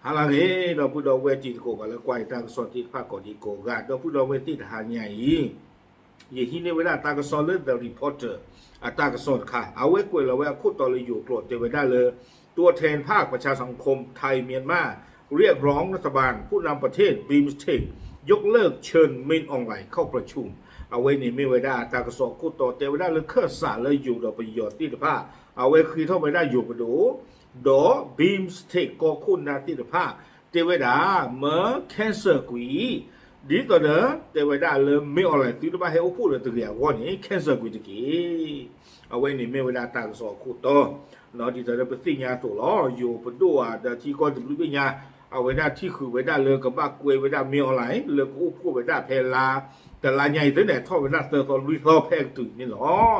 ဟါလၢအဂ့ၤ ဒီပုၢ်ဒီဝဲၢ်တံၤသကိး ပှၤလၢကွၢ်ယတၢ်ကစီၣ်သ့ၣ်တဖၣ်ကိးဒံကိးဂၤ ဒီပုၢ်ဒီဝဲၢ်သ့ၣ်တဟါညါအံၤ ယဟံးန့ၢ်ဝဲဒၣ်တၢ်ကစီၣ်လၢ The Reporter အတၢ်ကစီၣ်တခါ အဝဲကွဲးလီၤဝဲအခိၣ်တီလၢယိၤကျိာ်တဲဝဲဒၣ်လၢ ตัวแทนภาคประชาสังคมไทยเมียนมา เรียกร้องรัฐบาลผู้นำประเทศ บีมสเต็ก ยกเลิกเชิญมินออนไลน์เข้าประชุม အဝဲန့ၣ်မ့ၢ်ဝဲဒၣ်တၢ်ကစီၣ်ခိၣ်တီတဲဝဲဒၣ်လၢခၢၣ်စးလၢယိၤဒီးပယီၤသ့ၣ်တဖၣ် အဝဲဃ့ထီၣ်ဝဲဒၣ်ယိၤပဒိၣ် ဒီး BIMSTEC ကီၢ်ခိၣ်နၢ်သ့ၣ်တဖၣ် တဲဝဲဒၣ် မၢ cancel ကွံာ် ဒ်သိးဒီး တဲဝဲဒၣ်လၢ မင်းအောင်လှိုင် သုတဘၣ်ဟဲအိၣ်ဖှိၣ်လၢတဂ့ၤအဂီၢ်န့ၣ် cancel ကွံာ်တက့ၢ်. အဝဲန့ၣ်မ့ၢ်ဝဲဒၣ်တၢ်ကစီၣ်အခိၣ်တီ ဒ်သိးဒီးပသ့ၣ်ညါအသိးလီၤ. ယိၤပဒိၣ်ဧါဒီးထံကီၢ်တဘျုးဘ့ၣ်ညါ အဝဲဒၣ်ထံၣ်ဃုာ်ဝဲဒၣ်လၢကဘၣ်ကွဲဝဲဒၣ် မင်းအောင်လှိုင် လၢကအိၣ်ဖှိၣ်ဝဲဒၣ်ဖဲလါ တလါညါအံၤသ့ၣ်န့ၣ် ထီၣ်ဝဲဒၣ်သၢသီလွံၢ်သီဖဲအကတုၤအံၤန့ၣ်လီ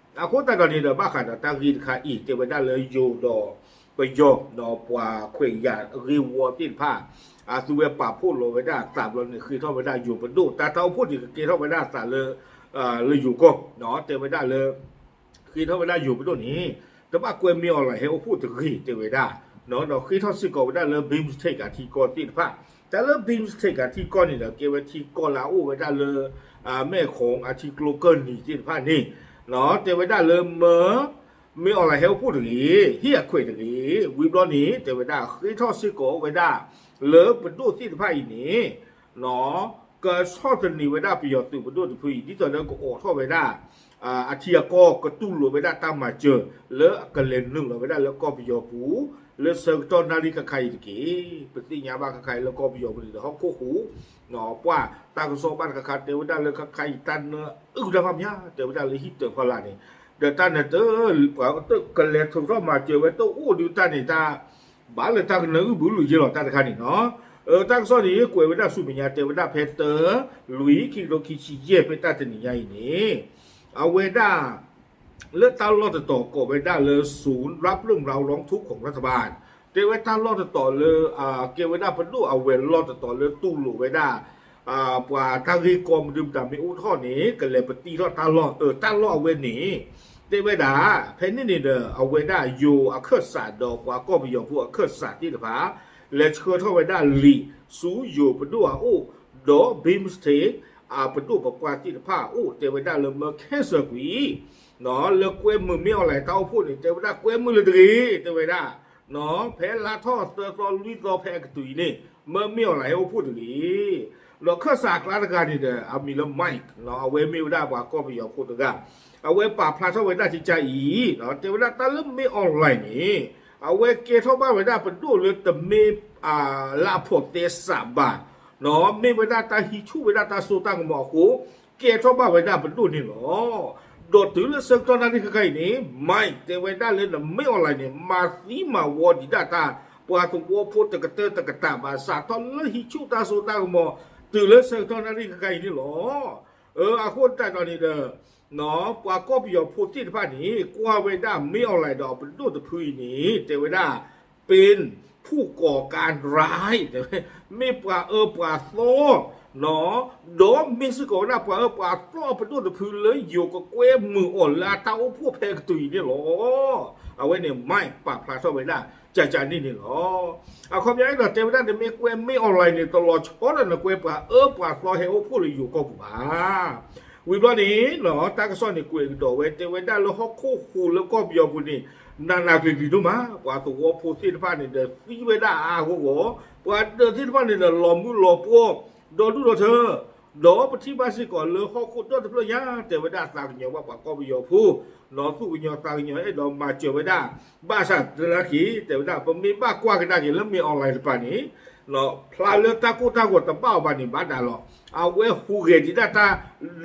ၤ. အဃိသတးဒီးန့ၣ်ဒီး ဘၣ်ဃးဒီးတၢ်ဂ့ၢ်တခါအံၤ တဲဝဲဒၣ်လၢယိၤဒီးပယီၤ ပှၤခွဲးယာ်အဂ့ၢ်ဝီသ့ၣ်တဖၣ် အသုဝဲပာ်ဖှိၣ်လီၤဝဲဒၣ်အသးဘျီန့ၣ် ဃ့ထီၣ်ဝဲဒၣ်ယိၤပဒိၣ် တၢ်တၢ်အိၣ်ဖှိၣ်န့ၣ် ကကဲထီၣ်ဝဲဒၣ်အသးလၢ လၢယိၤကီၢ် တဲဝဲဒၣ်လၢ ဃ့ထီၣ်ဝဲဒၣ်ယိၤပဒိၣ်န့ၣ် တဘၣ်ကွဲမင်းအောင်လှိုင်ဟဲအိၣ်ဖှိၣ်တဂ့ၤ တဲဝဲဒၣ် ဒီးဃ့ထီၣ်စ့ၢ်ကီးဝဲဒၣ်လၢ BIMSTEC အထံကီၢ်သ့ၣ်တဖၣ် တၢ်လၢ BIMSTEC အထံကီၢ်န့ၣ်ဒီး ကဲဝဲထံကီၢ်လၢအအိၣ်ဝဲဒၣ်လၢ မဲၣ်ခိၣ်အထံကျိကၢၢ်နံၤသ့ၣ်တဖၣ်န့ၣ် တဲဝဲဒၣ်လၢမၢ မင်းအောင်လှိုင်ဟဲအိၣ်ဖှိၣ်တဂ့ၤ ဟံၣ်အခွဲးတဂ့ၤ ဝံၤဘျီန့ၣ် တဲဝဲဒၣ်ဃ့ထီၣ်စ့ၢ်ကီးဝဲဒၣ် လၢပဒိၣ်သ့ၣ်တဖၣ်အံၤန့ၣ် ကဆီၣ်သနံးဝဲဒၣ်ပယီၤသုးပဒိၣ်တဖုအံၤ ဒ်သိးဒီးကအိးထီၣ်ဝဲဒၣ် အထံအကီၢ်ကတူၢ်လိာ်ဝဲဒၣ်တၢ်မၤစၢၤ လၢအကလဲၤနုာ်လီၤဝဲဒၣ်လၢကီၢ်ပယီၤပူၤ လၢဆၢကတီၢ်နၣ်ရံၣ်ခဲခါအံၤတက့ၢ်. ပသ့ၣ်ညါဘၣ်ခဲခါအံၤလၢကီၢ်ပယီၤပူၤန့ၣ်ဒီးဟီၣ်ခိၣ်ဟူး ပှၢ်တၢ်ကစီၣ်ဘၣ်တခါခါတဲဝဲဒၣ်လၢခဲခါအံၤ တၢ်နၢအုၣ်တၢ်ဖးမး တဲဝဲဒၣ်လၢဟံၣ်တၢၤဖီလာ်န့ၣ် ဒီးတၢ်နၢတၢ် ပှၤကလဲၤထုးထီၣ်မၤစၢၤဝဲတအိၣ်ဒုးတၢ်န့ၣ်တၢ် ဘၣ်လၢတၢ်ကနၢအုၣ်ဘုလုာ်ယ့လီၤတၢ်တခါန့ၣ်နီၤ. တၢ်ကစီၣ်န့ၣ် ကွဲးဝဲဒၣ်ဆူမဲာ်ညါ တဲဝဲဒၣ်ဖဲတၢ လွံၢ် ခံကထိခံဆံယဲၢ် ဖဲတၢ်တနံၤညါအံၤန့ၣ် အဝဲဒၣ် လၢတၢ်လီၢ်တတီၤကိးဝဲဒၣ်လၢ ศูนย์รับเรื่องราวร้องทุกข์ของรัฐบาล တဲဝဲတၢ်လီၢ်တတီၤလၢ ကဲဝဲဒၣ်ပဒိၣ်အဝဲၤလီၢ်တတီၤလၢတူၢ်လိာ်ဝဲဒၣ် ပှၤတၢ်ဂ့ၢ်ကီမဒုမတၤမ့ၢ်အိၣ်ထီၣ်န့ၣ် ကလဲၤပတံထီၣ်တၢ်လီၢ် တၢ်လီၢ်အဝဲန့ၣ် တဲဝဲဒၣ် ဖဲန့ၣ်န့ၣ်ဒီး အဝဲဒၣ်ယိၤအခၢၣ်စးဒီးပှၤကီၢ်ပယီၤဖိအခၢၣ်စးသ့ၣ်တဖၣ် လဲၤဆှၢထီၣ်ဝဲဒၣ်လံာ်ဆူယိၤပဒိၣ်အအိၣ် ဒီး BIMSTEC အပဒိၣ်ပပှၢ်သ့ၣ်တဖၣ်အအိၣ် တဲဝဲဒၣ်လၢမၢ cancel ကွံာ် လၢကွဲမုာ်မ့ၢ် online တၢ်အိၣ်ဖှိၣ်န့ၣ် တဲဝဲဒၣ်ကွဲမုာ်လၢတဂ့ၤ တဲဝဲဒၣ် ဖဲလါထီၣ်သၢသီလွံၢ်သီဖဲအကတုၤအံၤန့ၣ် မၢမ့ၢ် online ဟဲအိၣ်ဖှိၣ်တဂ့ၤ ဒီးခၢၣ်စးအကျါတဂၤန့ၣ်ဒီး အမံၤလၢ Mike အဝဲမ့ၢ်ဝဲဒၣ်ပှၤကီၢ်ပယီၤဖိတဂၤ အဝဲပာ်ဖျါထီၣ်ဝဲဒၣ်ကကါအံၤ တဲဝဲဒၣ်တၢ်လၢမ့ၢ် online န့ၣ် အဝဲကဲထီၣ်ဘၣ်ဝဲဒၣ်ပဒိၣ်လၢတမ့ၢ် လၢအဖိးသဲစးဘၣ် မ့ၢ်ဝဲဒၣ်တၢ်ဟံးဆူၣ်ဝဲဒၣ်တၢ်စိတၢ်ကမီၤအဃိ ကဲထီၣ်ဘၣ်ဝဲဒၣ်ပဒိၣ်န့ၣ်လီၤ. ဒီးတုၤလၢဆၢကတီၢ်နၣ်ရံၣ်ခဲခါအံၤန့ၣ် Mike တဲဝဲဒၣ်လၢနမ့ၢ် online န့ၣ် မၤသံမၤဝီဒံးဒၣ်တၢ် ပှၤသဝီဖိတကတၢၢ်တကတၢၢ်ဘၣ် စးထီၣ်လၢဟံးဆူၣ်တၢ်စိတၢ်ကမီၤ တုၤလၢဆၢကတီၢ်နၣ်ရံၣ်ခဲခါအံၤန့ၣ်လီၤ. အဃိသတးဒီးန့ၣ်ဒီး ပှၤကီၢ်ပယီၤဖိသ့ၣ်တဖၣ်န့ၣ် ကွၢ်ဝဲဒၣ်မ့ၢ် online ဒီးပဒိၣ်တဖုအံၤန့ၣ် တဲဝဲဒၣ် ပ့ၣ်ဖူၣ်ကီၤကါရၢၣ် တဲဝဲ မ့ၢ်ပှၤအၢပှၤသီ ဒီးမ့ၢ်စ့ၢ်ကီးဝဲဒၣ်ပှၤအၢပှၤသီအပဒိၣ်တဖုလၢယိၤကကွဲမုာ်အီၤလၢအတၢ်အိၣ်ဖှိၣ်ဖဲအကတုၤအံၤန့ၣ်လီၤ. အဝဲန့ၣ် Mike ပာ်ဖျါထီၣ်ဝဲဒၣ် ကကါန့ၣ်န့ၣ်လီၤ. အခီပညီအံၤဒီး တဲဝဲဒၣ်နမ့ၢ်ကွဲမ့ၢ် online န့ၣ် တလီၤဆီဒီးနကွဲပှၤအၢပှၤသီဟဲအိၣ်ဖှိၣ်လၢယိၤကီၢ်ပူၤဘၣ်. ဝံၤဘျီန့ၣ် တၢ်ကစီၣ်န့ၣ်ကွဲးကဒီးဝဲ တဲဝဲဒၣ်လၢဟီၣ်ခိၣ်ဟူးလၢကီၢ်ပယီၤပူၤန့ၣ် နးနးကျံၤကျံၤဒိၣ်မး ပှၤသဝီဖိသ့ၣ်တဖၣ်န့ၣ်ဒီး သံဝဲဒၣ်အါအါဂီၢ်ဂီၢ် ပှၤဒၢးသ့ၣ်တဖၣ်န့ၣ်ဒီး လီၤမုၢ်လီၤပှီၢ် ဒီဒူၣ်ဒီထၢ ဒီးပထံၣ်ဘၣ်စ့ၢ်ကီးလၢဟီၣ်ခိၣ်ဒီတဖျၢၣ်ညါ တဲဝဲဒၣ်သးကညီၤဘၣ်ပှၤကီၢ်ပယီၤဖိ နီၢ်သူၣ်ကညီၤသးကညီၤအဲၣ်ဒိးမၤစၢၤဝဲဒၣ် ဘၣ်ဆၣ်သနာ်က့ တဲဝဲဒၣ် ပမ့ၢ်ဘၣ်ကွၢ်ကဒါက့ၤလၢမ့ၢ် online တပၤန့ၣ် ဖျါလၢတၢ်ကိၢ်တၢ်ဂီၤတဘၣ်အီၤဘၣ်န့ၣ် ဘၣ်ဒၣ်လီၤ. အဝဲဟူးဂဲၤဒံးဒၣ်တၢ်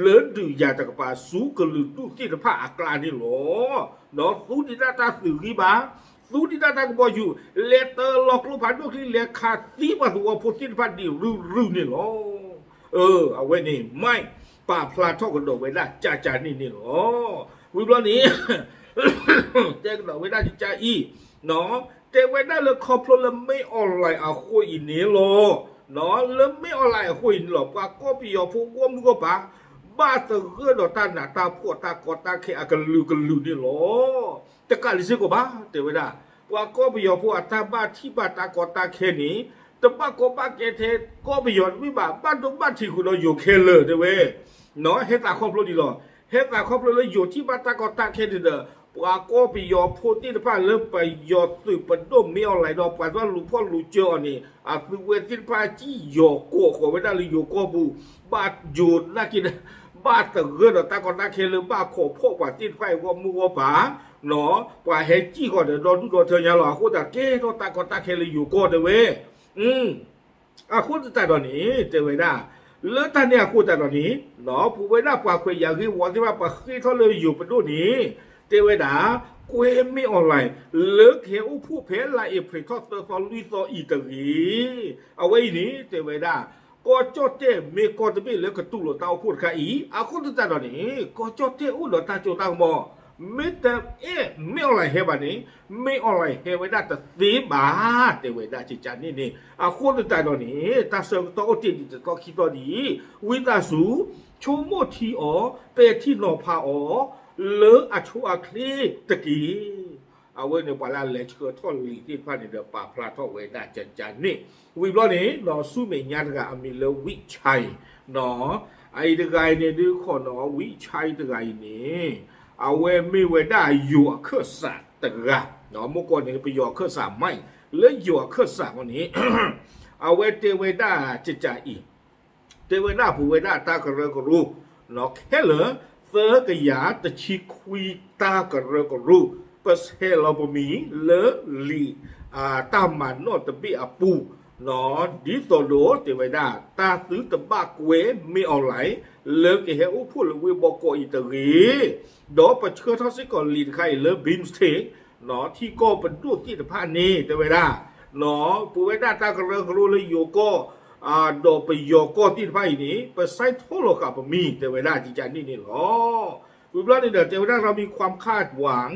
လၢဒုးယၤတကပၤ ဆူကလုာ်ဒူၣ်သ့ၣ်တဖၣ်အကျါန့ၣ်လီၤ. ဒီးသူဒံးဒၣ်တၢ်သုးဂံၢ်ဘါ သူဒံးဒၣ်တၢ်ကဘီယူၤ လဲၤတၢလီၤကျိဖးဒိၣ်ချံ လဲၤခးသံပှၤသဝီဖိသ့ၣ်တဖၣ်ဒံးရုၢ်ရုၢ်န့ၣ်လီၤ. အဝဲန့ၣ် Mike ပာ်ဖျါထီၣ်ကဒီးဝဲဒၣ်ကကါန့ၣ်န့ၣ်လီၤ. ဝံၤဘျီန့ၣ် တဲကဒီးဝဲဒၣ်ကကါအံၤ တဲဝဲဒၣ်လၢခီဖျိလၢမ့ၢ် online အဃိအံၤန့ၣ်လီၤ. လၢမ့ၢ် online အဃိအံၤန့ၣ်လီၤ ပှၤကီၢ်ပယီၤဖိဂီၢ်မုၢ်ဂီၢ်ပၤ ဘၣ်သဂၢၢ်ဒီးတၢ်နးတၢ်ဖှီၣ်တၢ်ကီတၢ်ခဲအကလုာ်ကလုာ်န့ၣ်လီၤ. တကးလံစ့ၢ်ကီးဘၣ် တဲဝဲဒၣ် ပှၤကီၢ်ပယီၤဖိအတၢ်ဘၣ်ထံၣ်ဘၣ်တၢ်ကီတၢ်ခဲန့ၣ် တဘၣ်ကီဘၣ်ခဲထဲကီၢ်ပယီၤတမ့ၢ်ဘၣ်, ဘၣ်ဒိဘၣ်ထံးဃုာ်ဒီးယိၤခဲလၢာ်တဲဝဲ, ဟဲသးခီဖျိဒ်လီၤ. ဟဲသးခီဖျိလၢယိၤထံၣ်ဘၣ်တၢ်ကီတၢ်ခဲန့ၣ်ဒီး ပှၤကီၢ်ပယီၤဖိသ့ၣ်တဖၣ်လၢပယီၤသုးပဒိၣ်မ့ၢ်အီၣ်လဲၣ်ဒီး ပှၤတဖၣ်လူၤဖီၣ်လူၤစၢၤအီၤန့ၣ် အသုဝဲသ့ၣ်တဖၣ်စံၣ်ယီၤကိးဃီၤဝဲဒၣ်လၢယိၤကီၢ်ပူၤ, ဘၣ်ယိၤနာ်က့ ဘၣ်သဂၢၢ်ဒီးတၢ်ကီတၢ်ခဲလၢဘၣ်ခိးဖီၣ်ပှၤသ့ၣ်တဖၣ်အံၤဂီၢ်မုၢ်ဂီၢ်ပၤ, ပှၤဟဲစံၣ်ဃီၤဒီးဒီဒူၣ်ဒီထၢညါလီၤ. အဃိသတးကဲထီၣ်တၢ်ကီတၢ်ခဲလၢယိၤကီၢ်တဲဝဲ အဃိသတးဒီးန့ၣ် တဲဝဲဒၣ် လၢတၢ်န့ၣ်အဃိသတးဒီးန့ၣ် ပဝဲဒၣ်ပှၤခွဲးယာ်ဂ့ၢ်ဝီသ့ၣ်တဖၣ် ပဃ့ၢ်ထီၣ်လၢယိၤပဒိၣ်န့ၣ် တဲဝဲဒၣ် ကွဲမ့ၢ်အီၣ်လဲၣ် လၢကဟဲအိၣ်ဖှိၣ်ဖဲလါအ့ဖြ့ၣ်ထီၣ်သၢသီလွံၢ်သီအံၤတဂ့ၤ. အဝဲအံၤန့ၣ် တဲဝဲဒၣ် ကီၢ်ကၠီၣ်တဲၣ်မ့ၢ်ကီၢ်တဘ့ၣ်လၢကတူၢ်လိာ်တၢ်အိၣ်ဖှိၣ်တခါအံၤ အဃိသတးဒီးန့ၣ် ကီၢ်ကၠီၣ်တဲၣ်အိၣ်ဒီးတၢ်စိတၢ်ကမီၤ, မ့ၢ်တအဲၣ်မ့ၢ်အီၣ်လဲၣ်ဟဲဘၣ်န့ၣ် မ့ၢ်အီၣ်လဲၣ်ဟဲဝဲဒၣ်တသ့ဘၣ် တဲဝဲဒၣ်ကကန့ၣ်န့ၣ် အဃိသတးဒီးန့ၣ် တၢ်ဆၢကတီၢ်အိၣ်တ့ၢ်ဒံးတသီခံသီဒ်အံၤ ဝံသးစူၤ ဆိကမိၣ်ထံအီၤ ပဲာ်ထံနီၤဖးအီၤ လၢအဆိအချ့တက့ၢ်. အဝဲန့ၣ်ပှၤလၢအလဲၤဆှၢထီၣ်လံာ်သ့ၣ်တဖၣ်န့ၣ်ဒီးပာ်ဖျါထီၣ်ဝဲဒၣ်ကကန့ၣ် ဝံၤဘျီန့ၣ် ဒီးဆူမဲာ်ညါတဂၤအမံၤလၢ ဝံၣ်ဆဲး အအံၤတဂၤအံၤန့ၣ်ဒုးခီနီၤ ဝံၣ်ဆဲးတဂၤအံၤန့ၣ် အဝဲမ့ၢ်ဝဲဒၣ်ယိၤအခၢၣ်စးတဂၤ, မ့ၢ်ကီၢ်န့ၣ် ပယီၤအခၢၣ်စးမး လၢယိၤအခၢၣ်စးအဃိန့ၣ် အဝဲတဲဝဲဒၣ်ကကအံၤ တဲဝဲဒၣ်ပဝဲဒၣ်တၢ်ကရၢကရိ ခဲလၢာ် သၢကယၤတဆံခွံတၢ်ကရၢကရိ ပဆဲးလီၤပမံၤလၢလံာ် တၢ်မၤနီၣ်တဘ့ၣ်အပူၤ ဒ်သိးဒီးတဲဝဲဒၣ် တၢ်သုတဘၣ်ကွဲမ့ၢ်အီၣ်လဲၣ် လၢကဟဲအိၣ်ဖှိၣ်လၢဝ့ၢ်ဘီကီးအံၤတဂ့ၤ, ဒီးပဆှၢထီၣ်စ့ၢ်ကီးလံာ်တခါအံၤလၢ ဘံၣ်စထ့း ထံကီၢ်ပဒိၣ်သ့ၣ်တဖၣ်န့ၣ် တဲဝဲဒၣ် ပဝဲဒၣ်တၢ်ကရၢကရိလၢယိၤကီၢ် ဒီးပယီၤကီၢ်သ့ၣ်တဖၣ်အံၤန့ၣ် ပဆဲးထီၣ်လီၤဃာ်ပမံၤ တဲဝဲဒၣ်ကကန့ၣ်န့ၣ်လီၤ. ဝံၤဘျီန့ၣ်ဒီး တဲဝဲဒၣ် เรามีความคาดหวัง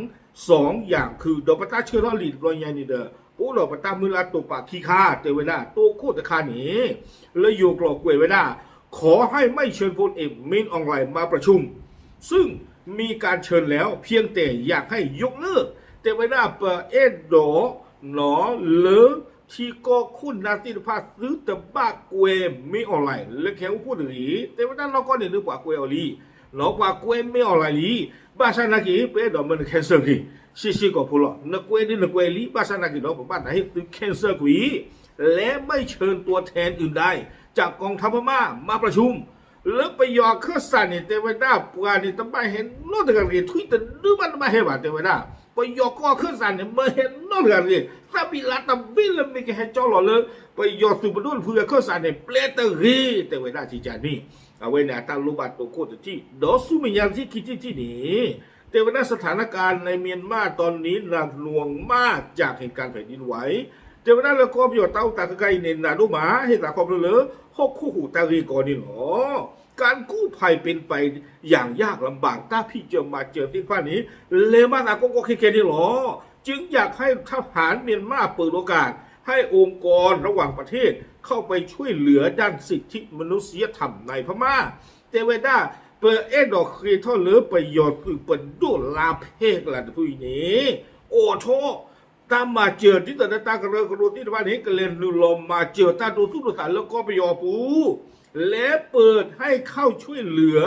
สองอย่างคือ ဒီးပတၢ်ဆှၢထီၣ်လံာ်တဘျီညါန့ၣ်ဒီး ပအိၣ်ဒီးပတၢ်မုၢ်လၢ်တိာ်ပာ်ခံခါ တဲဝဲဒၣ် တိခိၣ်တခါန့ၣ် လၢယိၤကျိာ်ကွဲးဝဲဒၣ် ขอให้ไม่เชิญพลเอกมินอองหลายมาประชุม ซึ่งมีการเชิญแล้ว เพียงแต่อยากให้ยกเลิก တဲဝဲဒၣ် ပအဲၣ်ဒိး လၢထံကီၢ်ခိၣ်နၢ်သ့ၣ်တဖၣ် သုတဘၣ်ကွဲမ့ၢ်အီၣ်လဲၣ် လၢကဟဲအိၣ်ဖှိၣ်တဂ့ၤ, တဲဝဲဒၣ်နီၢ်ကီၢ်န့ၣ်ဒုးပှၤကွဲအီၤလံ, ပှၤကွဲမ့ၢ်အီၣ်လဲၣ်လံ, ဘၣ်ဆၣ်နာ်က့ ပအဲၣ်ဒိးမၢန cancel က့ၤ ရှဲရှဲကိာ်ဖိလီၤ, နကွဲဒုးနကွဲလံ, ဘၣ်ဆၣ်နာ်က့ဒီး ပဘၣ်သးဟ့ၣ်သု cancel ကွံာ် และไม่เชิญตัวแทนอื่นใดจากกองทัพพม่ามาประชุม လၢပယီၤအခၢၣ်စးန့ၣ် တဲဝဲဒၣ် ပှၤန့ၣ်တဘၣ်ဟဲနီတဂၤတဂ့ၤ, ထွံၣ်တဒုဘၣ်တဘၣ်ဟဲဘၣ် တဲဝဲဒၣ်, ပယီၤကီၢ်အခၢၣ်စးန့ၣ် မၢဟဲနီတဂၤတဂ့ၤ, သးဘံၣ်လါတဘ့ၣ်လၢမ့ၢ်ကဟဲကၠီလီၤလၢ ပယီၤသုးပဒိၣ်တဖုအခၢၣ်စးန့ၣ် ပျဲတဂ့ၤ တဲဝဲဒၣ်ကကန့ၣ်, အဝဲန့ၣ်အတၢ်လိၣ်ဘၣ်တိခိၣ်တထံၣ်, ဒီးဆူမဲာ်ညါတထံၣ်ခံထံၣ်တထံၣ်န့ၣ် တဲဝဲဒၣ် สถานการณ์ในเมียนมาตอนนี้หนักหน่วงมากจากเหตุการณ์แผ่นดินไหว တဲဝဲဒၣ်လၢကီၢ်ပယီၤတၢ်အိၣ်သးခဲခါအံၤန့ၣ် နးဒိၣ်မး ဟ့ၣ်သးခီဖျိလၢ ဟီၣ်ခိၣ်ဟူးတၢ်ဂ့ၢ်ကီန့ၣ်လီၤ. การกู้ภัยเป็นไปอย่างยากลำบาก တၢ်ဖံးစၢၤမၤစၢၤသ့ၣ်တဖၣ်န့ၣ် လဲၤမၤသးကီကီခဲခဲန့ၣ်လီၤ. จึงอยากให้ทหารเมียนมาเปิดโอกาสให้องค์กรระหว่างประเทศเข้าไปช่วยเหลือด้านสิทธิมนุษยธรรมในพม่า တဲဝဲဒၣ် ပအဲၣ်ဒိးဃ့ထီၣ်လၢပယီၤသုးပဒိၣ်လါဖဲကလၤတဖုအံၤန့ၣ် အိးထီၣ် တၢ်မၤစၢၤ ဒ်သိးဒီးတၢ်ကရၢကရိသ့ၣ်တဖၣ်န့ၣ် ကလဲၤနုာ်လီၤမၤစၢၤတၢ်ဒိသူၣ်ဒိသးလၢကီၢ်ပယီၤအပူၤ และเปิดให้เข้าช่วยเหลือ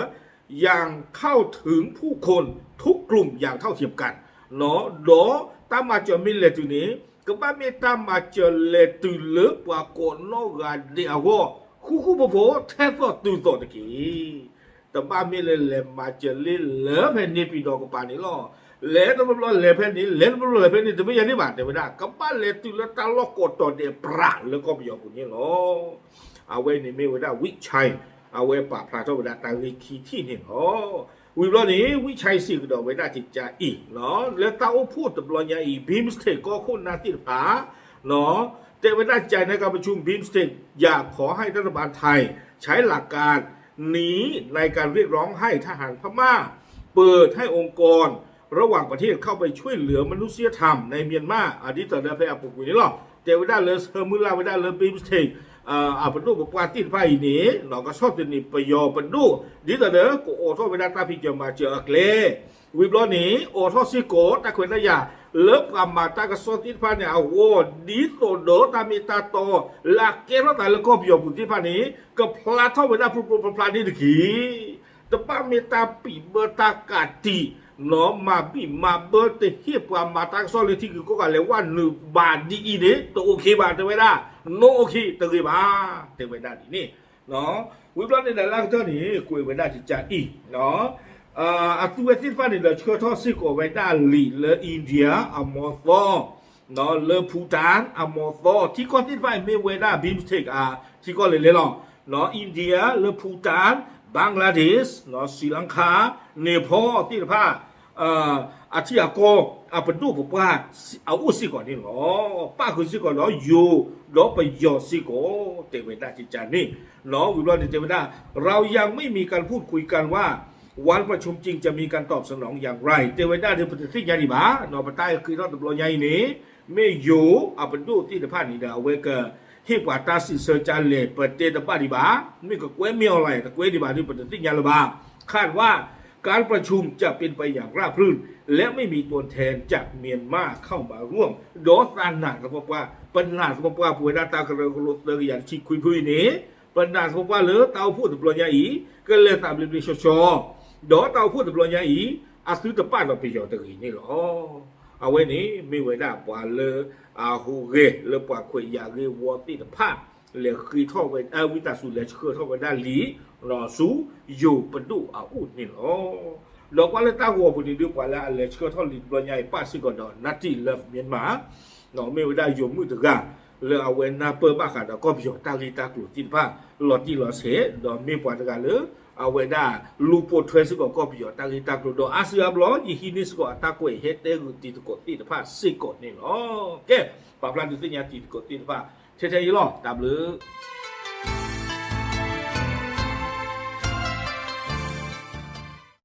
อย่างเข้าถึงผู้คนทุกกลุ่มอย่างเท่าเทียมกัน ဒီးတၢ်မၤစၢၤမ့ၢ်လဲၤတုၤန့ၣ် ကဘၣ်မ့ၢ်တၢ်မၤစၢၤလဲၤတုၤလၢပှၤကိးနီၢ်ဂၤဒဲးအဂီၢ် ဃူဃူဖိးဖိး ထဲသိးတုၤသိးတက့ၢ်. တဘၣ်မ့ၢ်လၢလဲၤမၤစၢၤလၢလၢဖဲန့ၣ်ပံၤဒီးကပၤန့ၣ်လီၤ. လဲၤတဘျီဘျီလဲၤဖဲန့ၣ် လဲၤတဘျီဘျီလဲၤဖဲန့ၣ် တမ့ၢ်ယၤန့ၣ်ဘၣ် တဲဝဲဒၣ် ကဘၣ်လဲၤတုၤလၢတၢ်လီၢ်ကိးတီၤဒဲးပြးလၢကီၢ်ပယီၤပူၤန့ၣ်လီၤ. အဝဲန့ၣ်မ့ၢ်ဝဲဒၣ် ဝံၣ်ဆဲး အဝဲပာ်ဖျါထီၣ်ဝဲဒၣ်တၢ်ဂ့ၢ်ခံထံၣ်န့ၣ်လီၤ. ဝံၤဘျီန့ၣ် ဝံၣ်ဆဲးစံးကဒီးဝဲဒၣ်ကကအံၤ လၢတၢ်အိၣ်ဖှိၣ်တဘျီညါအံၤ ဘံၣ်စထ့း ကီၢ်ခိၣ်နၢ်သ့ၣ်တဖၣ် တဲဝဲဒၣ် จากในการประชุม บีมสเต็ก อยากขอให้รัฐบาลไทยใช้หลักการนี้ในการเรียกร้องให้ทหารพม่า เปิดให้องค์กรระหว่างประเทศเข้าไปช่วยเหลือมนุษยธรรมในเมียนมา ဒ်သိးဒီးဖဲအပူၤကွံာ်န့ၣ်လီၤ. တဲဝဲဒၣ်လၢဆၢမုၢ်လၢ်ဝဲဒၣ်လၢ ဘံၣ်စထ့း အပဒိၣ်ပပှၢ်သ့ၣ်တဖၣ်အံၤန့ၣ် ကဆီၣ်သနံးပယီၤပဒိၣ် ဒ်သိးဒီးကအိးထီၣ်ဝဲဒၣ်တၢ်ဖံးစၢၤမၤစၢၤအကျဲ ဝံၤဘျီန့ၣ် အိးထီၣ်စ့ၢ်ကီးတၢ်ခွဲးတၢ်ယာ် လၢပှၤမၤတၢ်ကစီၣ်သ့ၣ်တဖၣ်န့ၣ်အဂီၢ် ဒ်သိးဒီးတၢ်မ့ၢ်တၢ်တီ လၢအကဲထီၣ်သးလၢကီၢ်ပယီၤပူၤသ့ၣ်တဖၣ်န့ၣ် ကဖျါထီၣ်ဝဲဒၣ်ဖျိဖျိဖျါဖျါန့ၣ်တက့ၢ်. တဘၣ်မ့ၢ်တၢ်ပံးဘၢတၢ်ကးတံာ် နီၢ်မၤဘံၣ်မၤဘၢတဟ့ၣ်ပှၤမၤတၢ်ကစီၣ်လၢထံဂုၤကီၢ်ဂၤလဲၤဝဲနုာ်ဘၣ်ဒ်အံၤန့ၣ် တအိၣ်ခ့ဘၣ် တဲဝဲဒၣ်, နအိၣ်ခ့တဂ့ၤဘၣ် တဲဝဲဒၣ်ဒ်န့ၣ် ဝံၤဘျီန့ၣ်ဒီးလၢကတၢၢ်န့ၣ် ကွဲးဝဲဒၣ်ကကါအံၤ အသုဝဲသ့ၣ်တဖၣ်န့ၣ်ဒီးဆှၢထီၣ်စ့ၢ်ကီးဝဲဒၣ်လံာ်လၢ India အမီၤသီ လၢ Bhutan အမီၤသီ ထံကီၢ်သ့ၣ်တဖၣ်အံၤမ့ၢ်ဝဲဒၣ် BIMSTEC အထံကီၢ်လဲၤလဲၤလီၤ. India လၢ Bhutan, Bangladesh, Sri Lanka, Nepal သ့ၣ်တဖၣ် အထံအကီၢ် အပဒိၣ်ပပှၢ်အအိၣ်စ့ၢ်ကီးန့ၣ်လီၤ. ပၣ်ဃုာ်စ့ၢ်ကီးဒီးယိၤ ဒီးပယီၤစ့ၢ်ကီး တဲဝဲဒၣ်ကကါန့ၣ် ဝံၤဘျီန့ၣ်တဲဝဲဒၣ် เรายังไม่มีการพูดคุยกันว่าวันประชุมจริงจะมีการตอบสนองอย่างไร တဲဝဲဒၣ်ဒီး ပတသ့ၣ်ညါဒံးဘၣ် ပတၢ်ဃ့ထီၣ်တဘျီညါအံၤန့ၣ် မ့ၢ်ယိၤအပဒိၣ်သ့ၣ်တဖၣ်န့ၣ်ဒီး အဝဲကဟ့ၣ်ပှၤတၢ်စံးဆၢကလဲၣ် ပတဲတဘၣ်ဒံးဘၣ်. မ့ၢ်ကကွဲမ့ၢ်အီၤလီၤ တကွဲဒံးဘၣ်ဒီး ပတသ့ၣ်ညါလၢၤဘၣ်. คาดว่าการประชุมจะเป็นไปอย่างราบรื่น และไม่มีตัวแทนจากเมียนมาเข้ามาร่วม ဒီးသးနာ်သပှၢ်ပှၢ် ပနာ်သပှၢ်ပှၢ်ပဝဲဒၣ်တၢ်ကရၢကရိသၢကယၤတဆံခွံဖုအံၤန့ၣ် ပနာ်သပှၢ်ပှၢ်လၢတၢ်အိၣ်ဖှိၣ်တဘျီညါအံၤ ကလဲၤသးဘျ့ဘျ့ဆှီဆှီ ဒီးတၢ်အိၣ်ဖှိၣ်တဘျီညါအံၤ အသုတပာ်ဒီးပယီၤတဂ့ၤန့ၣ်လီၤ. အဝဲန့ၣ်မ့ၢ်ဝဲဒၣ်ပှၤလၢအဟူးဂဲၤလၢပှၤခွဲးယာ်ဂ့ၢ်ဝီသ့ၣ်တဖၣ် လဲၤဃ့ထီၣ်ဝဲ ဝံသးစူၤလဲၤဆှၢထီၣ်ဝဲဒၣ်လံာ် ဆူယိၤပဒိၣ်အအိၣ်န့ၣ်လီၤ. ဒီးကွၢ်လၢတၢ်ဂီၤပူၤန့ၣ်ဒုး ပှၤလၢအလဲၤဆှၢထီၣ်လံာ်တဘျီညါအံၤ ပၣ်စ့ၢ်ကီးဒီး Native Love Myanmar မ့ၢ်ဝဲဒၣ်ယိၤမုၣ်တဂၤ လၢအဝဲနၢ်ပၢၢ်ဘၣ်ဃးဒီးကီၢ်ပယီၤတၢ်ဂ့ၢ်တၢ်ကျိၤသ့ၣ်တဖၣ် လီၤတံၢ်လီၤဆဲး ဒီးမ့ၢ်ပှၤတဂၤလၢ အဝဲဒၣ်လူၤပိာ်ထွဲစ့ၢ်ကီးကီၢ်ပယီၤတၢ်ဂ့ၢ်တၢ်ကျိၤ ဒီးအါစုအါဘျီ ယဟံးန့ၢ်စ့ၢ်ကီးအတၢ်ကွဲးဟဲတဲဂုာ်တံၤသကိးသ့ၣ်တဖၣ်စ့ၢ်ကီးန့ၣ်လီၤ. ကဲ ပာ်ဖျါဒုးသ့ၣ်ညါတံၤသကိးသ့ၣ်တဖၣ် ထဲထဲအံၤလီၤ. တၢ်ဘျုး